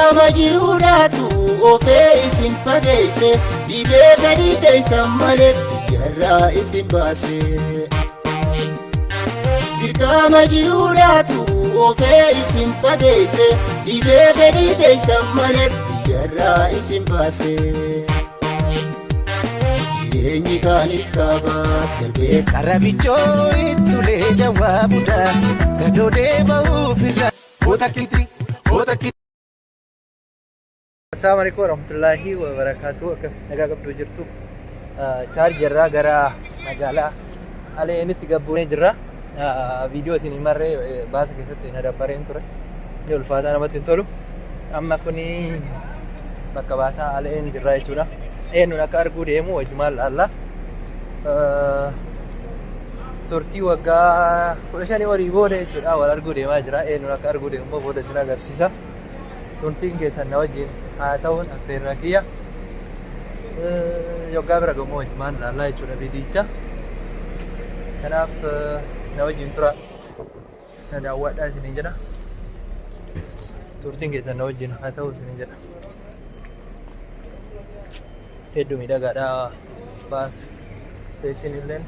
Dirqama jiruudhaatu ofee isin fageesse dhibee gadi teessan malee biyyarraa isin baase. Dirqama jiruudhaatu ofee isin fageesse dhibee gadi teessan malee biyyarraa isin baase. Jireenyi kaanis kaabaa darbee. Qarabichoo ittulee jawwaa budaa gadoodee ba'uuf irra hootakkiti hootakkiti. Assalamu alaikum warahmatullahi wabarakatuh. Akka nagaa qabdu jirtu. Chaarjarraa gara magaalaa Aleenitti gabbuunee jirra. Viidiyoo isin marree baasa keessatti na dabbareen ture. Inni ulfaataa namatti hin tolu. Amma kuni bakka baasaa Aleen jirra jechuudha. Eenyuun akka arguu deemu wajjumaan laalla. Turtii waggaa 15 olii booda jechuudha wal arguu deemaa jira. Eenyuun akka arguu deemu immoo booda isin agarsiisa. Turtiin keessan na wajjin haa ta'uun affeerraa kiyya. Yoggaa bira gamoo wajjumaan ilaallaa jechuudha viidiyicha. Kanaaf na wajjin tura. Na daawwadhaa isiniin jedha. Turtiin keessan na wajjin haa ta'u isiniin jedha. Hedduu miidhagaadha baas isteeshinii illeen.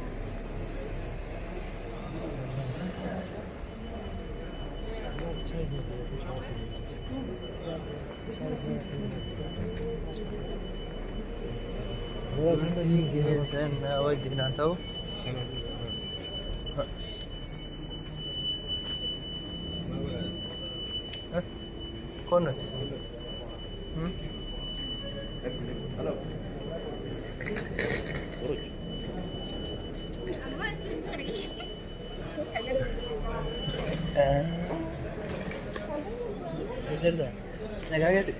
Turtiin keessan na wajjin haa ta'u. Konnos. Nagaa gadi.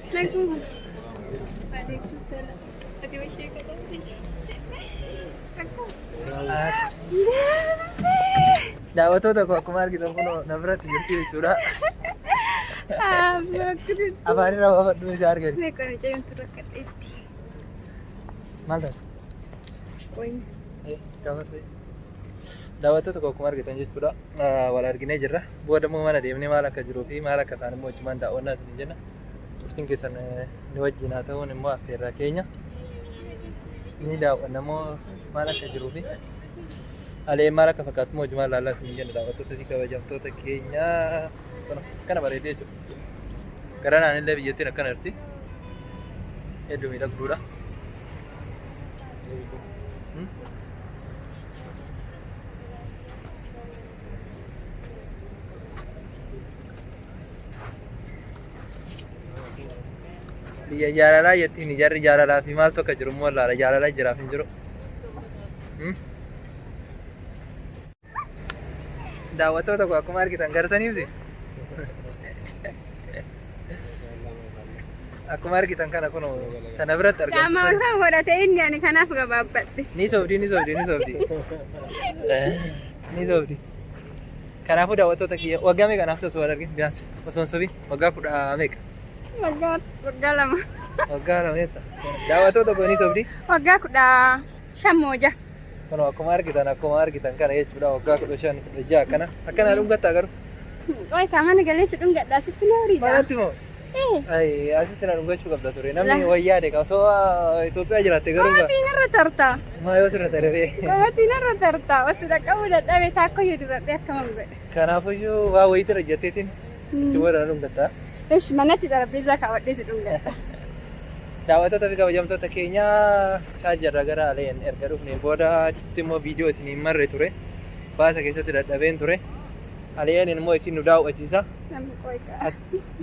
Daawwattoota koo akkuma argitan kun na biratti jirti jechuudha. Afaan irraa baafadhu isaa argani. Maal taate? Gaafadhu. Daawwattoota koo akkuma argitan jechuudha wal arginee jirra. Booda immoo mana deemnee maal akka jiruu fi maal akka ta'an immoo wajjumaan daawwannaa isin jenna. Turtiin keessan ni wajjin haa ta'uun immoo affeerraa keenya. Ni daawwanna immoo maal akka jiruu fi alee maal akka fakkaatu immoo wajjumaan laallaa isin jenna daawwattoota fi kabajamtoota keenya. Sana akkana bareedee jechuudha. Garanaan illee biyyattiin akkana jirti. Hedduu miidhagduudha. Biyya jaalalaa jettiin jarri jaalalaa fi maaltu akka jiru immoo laala jaalalaa jiraaf hin jiru. Daawwattoota koo akkuma argitan gartanii miti. Akkuma argitan kana kun tana biratti argamtu. Qaama ol kan godhate inni ani kanaaf gabaabbadhe. Ni sobdi, ni sobdi, ni sobdi. Ni sobdi. Kanaafuu daawwattoota kiyya waggaa meeqa naaf osoo wal argin biyaansi osoo hin sobin waggaa kudha meeqa? Waggaa 2. Waggaa 2 eessa? Daawwattoota koo ni sobdi. Waggaa 15 mooja. Kun akkuma argitan kana jechuudha waggaa 15 16 akkana akkana dhungattaa garuu. Qoy mana galee si dhungadhaa sitti na horiidha. Manatti moo? Ee. Ay, asitti na dhungachuu qabda ture. Namni wayyaa deeqa osoo Itoophiyaa jiraatte garuu Qomatiin irra tarta. maa yoo sirra tararee. Qomatiin irra tarta. Osoo dhaqqabuu dadhabe taakkoo yoo dibadhee akkama godha. Kanaafuyyuu waa wayiitirra jetteetiin itti booda na dhungattaa. Ish manatti xarapheezaa kaawwadhee si dhungadha. Daawwattoota fi kabajamtoota keenya chaarjarra gara Aleen erga dhufnee booda achitti immoo viidiyoo isin hin marre ture. Baasa keessatti dadhabeen ture. Aleen immoo isin nu daawwachiisa. Namni qoy qa'a.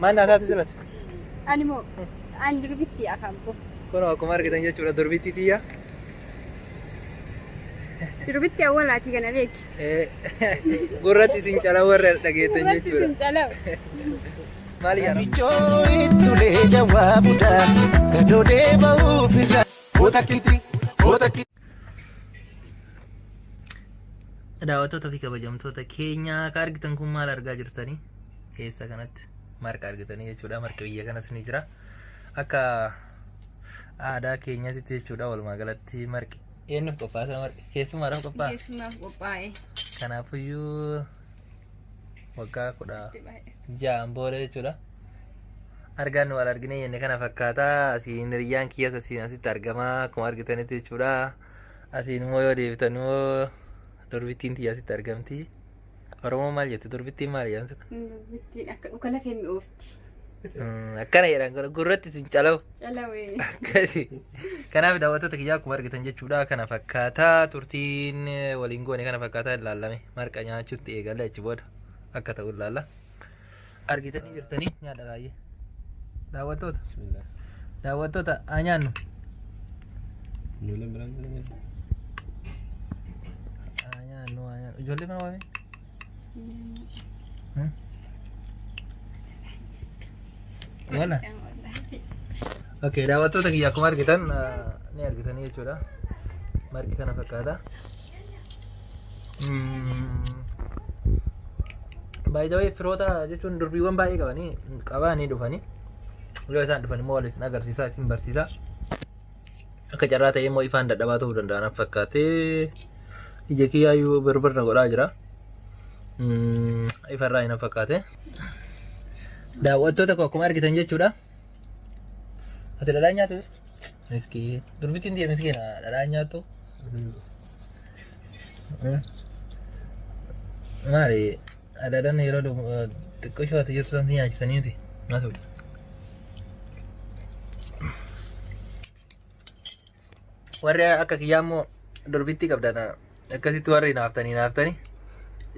Maal naa taate silati? Ani moo ani durbitti afaan koo. Kun akkuma argitan jechuudha durbittii tiyya. Durbitti awwaalaati kana beeki. Gurratti isin cala warra dhageettan Gurratti jechuudha. isin calaw. Maal yaala? Qarabichoo ittulee jawwaa budaa gadoodee ba'uuf irra hootakkiti hootakkiti. Daawwattoota fi kabajamtoota keenya akka argitan kun maal argaa jirtanii? Keessa kanatti marqa argitanii jechuudha. Marqi biyya kanas ni jira. Akka aadaa keenyatti jechuudha walumaa galatti marqi. Eenyuuf qophaa'a marqi? Keessumaadhaaf qophaa'a. Keessumaaf qophaa'e. Kanaafiyyuu waggaa 16n booda jechuudha. Argaan wal arginee jenne kana fakkaata. Asiin hiriyyaan kiyyas asiin asitti argama akkuma argitanitti jechuudha. Asiin immoo yoo deebitan immoo durbittiin tiyya asitti argamti. Oromoon maal jettu, durbittiin maal jedhamtu? Durbittiin akka dhuka lafee mi'oofti. Akkana jedhan kun gurratti isin calawu. Calawee. Akkasi. Kanaaf daawwattoota kiyyaa, akkuma argitan jechuudha, kana fakkaata turtiin waliin goone, kana fakkaata. Ilaallame marqa nyaachuutti eegalle, achi booda akka ta'u ilaalla. Argitanii jirtanii, nyaadha baay'ee. Daawwattoota. Daawwattoota, haa nyaannu. Ijoolleen biraan jiran. Haa nyaannu, haa nyaannu. Ijoollee maa waame? Wala. Okay, daawwattoota kiyya, akkuma argitan ni argitanii jechuudha. Marqi kana fakkaata. By the way, firoota jechuun durbiiwwan baay'ee qabanii qabanii dhufanii. Yoo isaan dhufan immoo wal isin agarsiisaa, isin barsiisaa. Akka carraa ta'e immoo ifaan dadhabaa ta'uu danda'a natti fakkaatee, ija kiyyaayyuu birbirna godhaa jira. Ifarraa hin fakkaate. Daawwattoota koo, akkuma argitan jechuudha. Ati dhadhaa nyaatu? Miskiin. Durbittiin tiyya miskiina, dhadhaa nyaattu. Maali? Dhadhaan yeroo xiqqoo ishee jirtu sanatti nyaachisanii miti. Nyaatu. Warri akka kiyyaa immoo durbittii qabdan, akkasitti warri naaftanii naaftanii,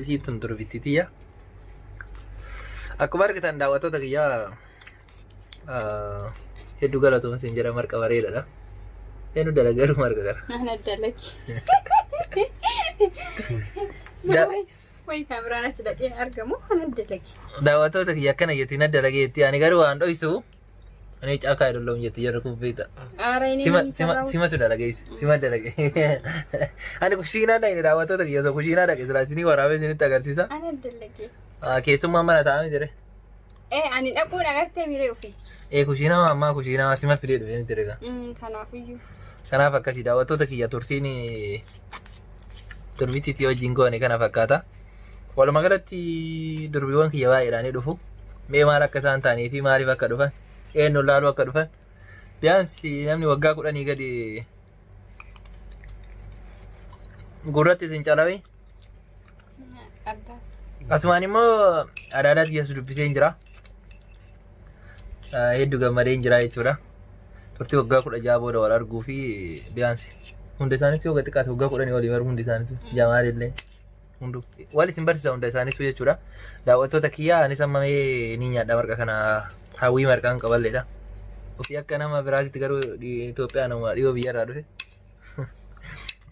isiin tun durbittii tiyya. Akkuma argitan, daawwattoota kiyyaa, hedduu galatoon siin jedha, marqa bareedaadha. Eenyu dalagaru marqa kana? Ana dalagi. Wayi, kaameraan achi dhaqee argamu, ana dalagi. Daawwattoota kiyya, akkana jetti, na dalageetti, ani garuu waan dhoysu, ani caakaa jedhu jetti jarri kun beekta. Aara inni Sima sima simatu dalageessi, sima dalage. Ani kushiinaa dhaqne, daawwattoota kiyya, osoo kushiinaa dhaqe silaa isinii waraabee isinitti agarsiisa. Ana dalagi. Keessummaa mana taa'ame jire. Eh, ani dhaquun agartee miree ofii. Ee, kushiinaa ammaa kushiinaa sima fidee dhufee miti rega. Kanaafiyyuu. Kanaaf akkasii, daawwattoota kiyya, tursiin durbittii wajjin goone kana fakkaata. Walumaa galatti durbiiwwan kiyya baay'eedhaan dhufu. Mee maal akka isaan ta'anii fi maaliif akka dhufan, eenyu laaluu akka dhufan. Biyaansi namni waggaa 10 gadi gurratti isin calawi. Abbaas. Asumaan immoo adaadaa kiyyas dubbisee hin jira. Hedduu gammadee hin jira jechuudha. Turtii waggaa 16 booda wal arguu fi biyaansi hunda isaaniitu yoo xiqqaate waggaa 10 olii baru, hundi isaaniitu, Jamaal illee, hunduu wal isin barsiisa hunda isaaniitu jechuudha. Daawwattoota kiyyaa, anis amma mee ni nyaadha marqa kana, hawwii marqaan qaballeedha. Ofii akka nama biraatitti garuu Itoophiyaa nama dhiyoo biyyarraa dhufe.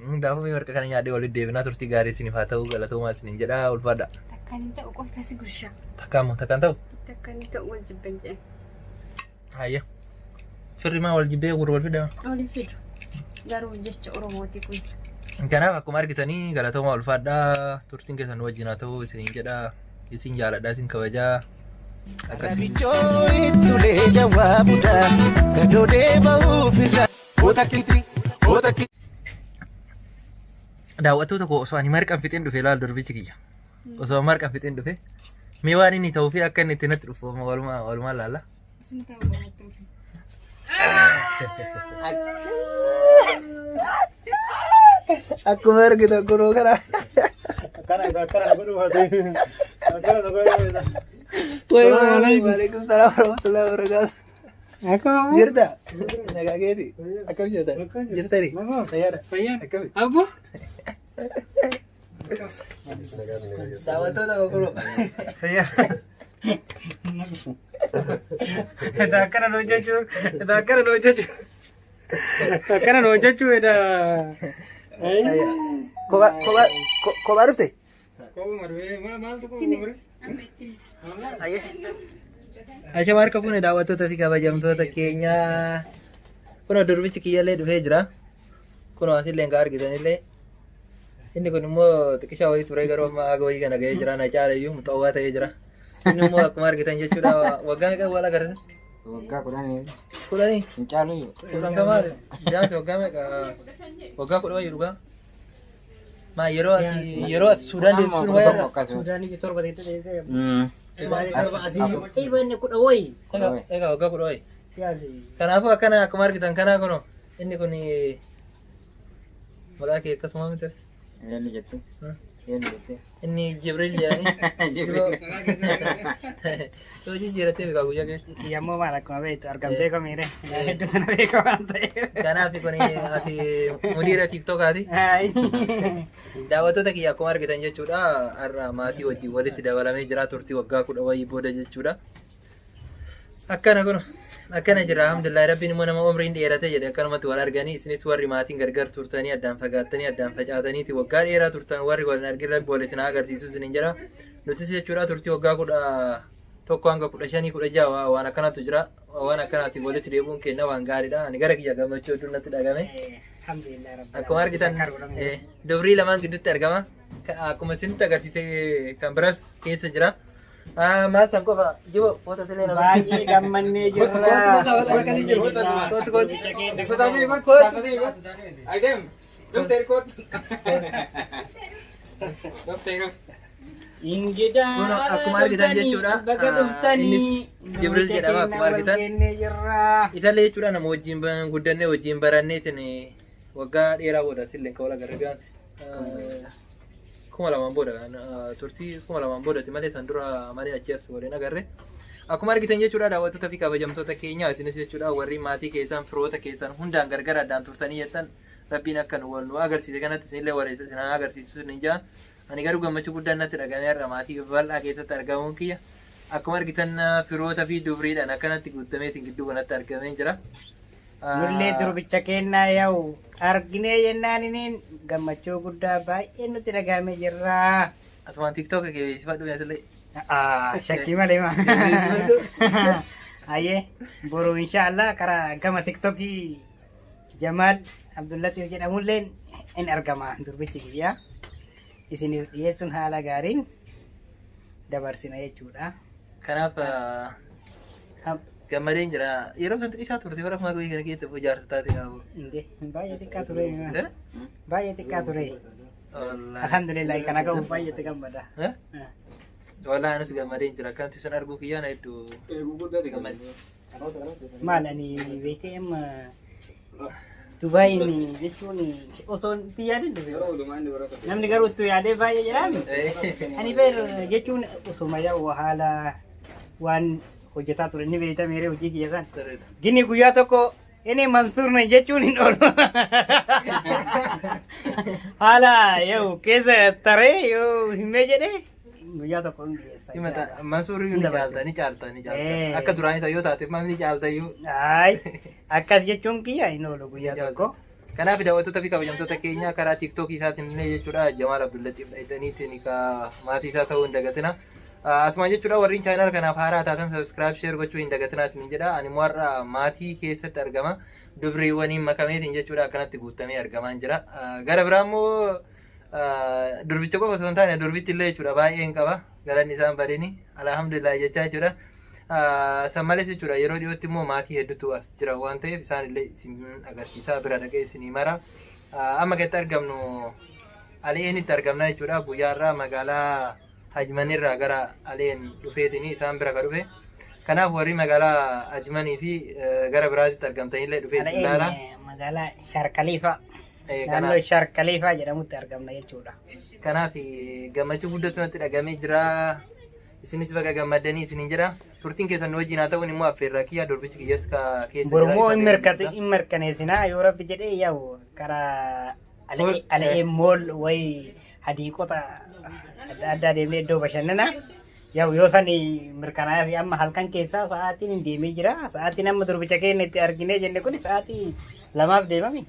Hundaafuu mee marqa kana nyaadhee walitti deebinaa, turtii gaarii isiniif haa ta'u, galatoomaa isiniin jedha, ulfaadha. Takkaan hin ta'u, qofa kasi gurshaa. Takkaan moo takkaan ta'u? Takkaan hin ta'u, wal jibban jedhan. Hayya. Firri maa wal jibbee gurra wal fidama? Waliin fidu. Garuu jecha Oromooti kun. Kanaaf akkuma argitanii, galatoomaa, ulfaadhaa, turtiin keessan nu wajjin haa ta'u isiniin jedha, isin jaaladha, isin kabajaa. Akkasii. Rabichoo ittulee jawaa budaa gadoodee ba'uuf irra Otakkitti otakkitti. Daawwattoota koo, osoo ani marqan fixin dhufe, ilaal durbichi kiyya. Osoo marqan fixin dhufe, mee waan inni ta'uu fi akka inni itti natti dhufu walumaa walumaa laalla. Sun ta'uu qabatte ofii. Akkuma argitan kunoo kana. Akkana akkana godhu baate. Akkana godhu. Waalaikum salaam warahmatullahi wabarakatuh. Jirta? Nagaa keeti? Akkam jirta? Jirtani? Fayyaadha? Akkami? Abbo. Daawwattoota koo, kunoo. Fayyaa. Eta akkana nu hojjechuu, eta akkana nu hojjechuu. Akkana nu hojjechuu eda. Kophaa kophaa kophaa dhufte? Kophuma dhufee maaltu kophuma ture? Amma itti himi. Ashama, harka fuune, daawwattoota fi kabajamtoota keenya. Kunoo durbichi kiyyallee dhufee jira. Kunoo asillee kan argitanillee. Inni kun immoo xiqqishaa wayii ture, garuu amma haga wayii kana ga'ee jira. Na caala iyyuu muxawwaa ta'ee jira. Inni immoo akkuma argitan jechuudha, waggaa meeqa wal agartan? Waggaa 10. 10? Hin caalu. 10 ka maali? Jaansi waggaa meeqa? Waggaa 10 wayii dhugaa? Maa yeroo ati Suudaan deemtu sun wayarra? Suudaanii 7 teessee. Ibanne 10 wayi. Egaa waggaa 10 wayi. Kanaafuu akkana akkuma argitan kanaa kunoo inni kun maqaa kee akkasuma miti. Eenyu jettu? Eenyu jette? Inni Jibriil jedhanii. Jibriil. Yoo jijjiirattee beekaa guyyaa keessa. Kiyammoo maal akkuma beektu argamtee komiire. Hedduu sana beeka waan ta'eef. Kanaaf kun ati mudiira tiiktookaati. Daawwattoota kiyya akkuma argitan jechuudha. Har'a maatii wajjin walitti dabalamee jira turtii waggaa 10 wayii booda jechuudha. Akkana kun akkana jira alhamdulillah rabbiin immoo nama umriin dheerate jedhe akkanumatti wal arganii isinis warri maatiin gargar turtanii addaan fagaattanii addaan facaataniiti waggaa dheeraa turtan warri wal argin rabbi wal isin agarsiisu isin jira. Nutis jechuudha turtii waggaa 11 hanga 15 16 waan akkanatu jira. Waan akkanaatti walitti deebi'uun keenya waan gaariidha. Ani gara kiyya gammachuu hedduun natti dhagame. Alhamdulillah rabbi. Akkuma argitan dubrii lamaan gidduutti argama. Akkuma isinitti agarsiise kan biraas keessa jira. Maal san qofa jibo foota silee nama. Baay'ee gammannee jirra. Kootu kootu. Ingidaa Kun akkuma argitan jechuudha. Baga dhuftanii. Innis Jibriil jedhama akkuma argitan. Wal jirra. Isallee jechuudha nama wajjin guddannee wajjin baranneetiin waggaa dheeraa booda sillee kan wal agarre gaansi. 2000 booda turtii 2000 boodatti malee san dura malee achi as waliin agarre. Akkuma argitan jechuudha daawwattoota fi kabajamtoota keenya isinis jechuudha warri maatii keessan firoota keessan hundaan gargar addaan turtanii jettan rabbiin akka nu wal nu agarsiise kanatti isinillee wal isin agarsiisu isin jaa. Ani garuu gammachuu guddaan natti dhagahame har'a maatii bal'aa keessatti argamuun kiyya. Akkuma argitan firoota fi dubriidhaan akkanatti guutameetiin gidduu kanatti argamee jira. Nullee durbicha kennaa yaa'u arginee jennaan iniin gammachuu guddaa baay'ee nutti dhagahame jirra. Asumaan tiktooka kee beeksifadhu nyaatillee. Shakkii malee maa. Ayyee boru inshaallah karaa gama tiktokii Jamaal Abdullatiif jedhamulleen in argama durbichi kiyya. Isiniif dhiyeessuun haala gaariin dabarsina jechuudha. Kanaaf gammadeen jira. Yeroo san xiqqishaa turte bara kumaa kana keessa ijaarsa taate qaabu. Inde baay'ee xiqqaa ture. Baay'ee xiqqaa ture. Wallaahi. Alhamdulillah kana ga'u baay'ee itti gammada. Wallaahi anis gammadeen jira. Akkanatti isin arguu kiyyaan hedduu gammade. Maal ani beekee amma Dubaayin jechuun osoo itti yaadin dhufe. Namni garuu itti yaadee baay'ee jedhaami. Ani beer jechuun osuma yaa'u haala waan hojjetaa ture inni beekta meeree hojii kiyya san. Gini guyyaa tokko inni Mansuur jechuun hin oolu. Haala yoo keessa taree yoo himee jedhee guyyaa tokko hin dhiyeessa. Himata Mansuur ni caalta ni caalta ni caalta. Akka duraan isa yoo taate maal ni caalta iyyuu. Ay akkas jechuun kiyya hin oolu guyyaa tokko. Kanaaf daawwattoota fi kabajamtoota keenya karaa tiiktookii isaatiin illee jechuudha Jamaal Abdullatiif dhayitaniitiin ka maatii isaa ta'uu hin dagatina. Asumaan jechuudha warreen chaanaal kanaaf haaraa taatan subscribe share gochuu hin dagatinaa isiniin jedha. Ani immoo har'a maatii keessatti argama. Dubriiwwaniin makameetiin jechuudha akkanatti guutamee argamaa jira. Gara biraa immoo durbicha qofa osoo hin taane durbitti illee jechuudha baay'een qaba. Galanni isaan badini alhamdulillah jechaa jechuudha. San malees jechuudha yeroo dhiyootti immoo maatii hedduutu as jira waan ta'eef isaan illee isin agarsiisaa bira dhaqee isinii mara. Amma keessatti argamnu Aleenitti argamna jechuudha. Guyyaa irraa magaalaa Ajmanirraa gara Aleen dhufeetiin isaan bira ka dhufe. Kanaaf warri magaalaa Ajmanii fi gara biraatitti argamtanillee dhufee isin ilaala. Aleen magaalaa Sharkaliifaa. Naannoo Sharkaliifaa jedhamutti argamna jechuudha. Kanaaf gammachuu guddatu natti dhagamee jira. Isinis baga gammaddanii isiniin jira. Turtiin keessan nu wajjin haa ta'uun immoo affeerraa kiyya durbichi kiyyas ka keessa jira. Bormoo isa deemsa. hin mirkaneessinaa yoo rabbi jedhee yaa'u karaa Aleen mool wayi hadiiqota adda addaa deemnee iddoo bashannanaa. Yaa'u yoo san mirkanaa'ee fi amma halkan keessaa sa'aatiin hin deemee jira. Sa'aatiin amma durbicha keenya itti arginee jenne kun sa'aatii 2 deemami.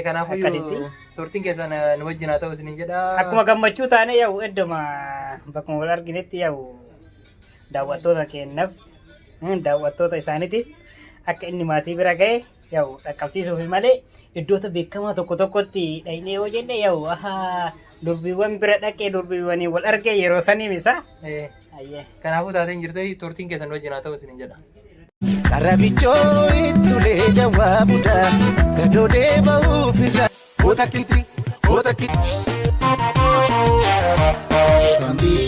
Kanaafuu Akkasitti. turtiin keessan nu wajjin haa ta'u isiniin jedha. Akkuma gammachuu taane yaa'u iddoma bakkuma wal arginetti yaa'u daawwattoota keenyaaf daawwattoota isaaniitiif akka inni maatii bira ga'e yaa'u dhaqqabsiisuuf malee iddoota beekamaa tokko tokkotti dhaynee yoo jenne yaa'u ahaa durbiiwwan bira dhaqee durbiiwwanii wal argee yeroo sanii misa. Kanaafuu taateen jirte turtiin keessan nu wajjin haa ta'u isiniin jedha. Karabichoo ittulee jawaabuudha gadoodee ba'uuf irra. Otakkitti otakkitti.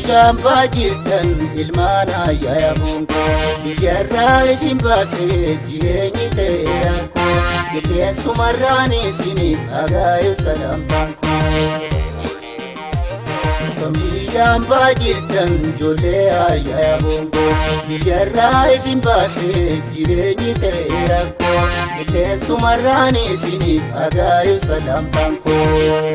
Biyyaan baajirtan ilmaan ayyaa bonkoo biyyarraa isin baasee jireenyi ta'eera qilleensumarraan isiniif agaayu salamtaan koo. Biyyaan baajirtan ijoollee ayyaa bonkoo biyyarraa isin baasee jireenyi ta'eera qilleensumarraan isiniif agaayu salamtaan koo.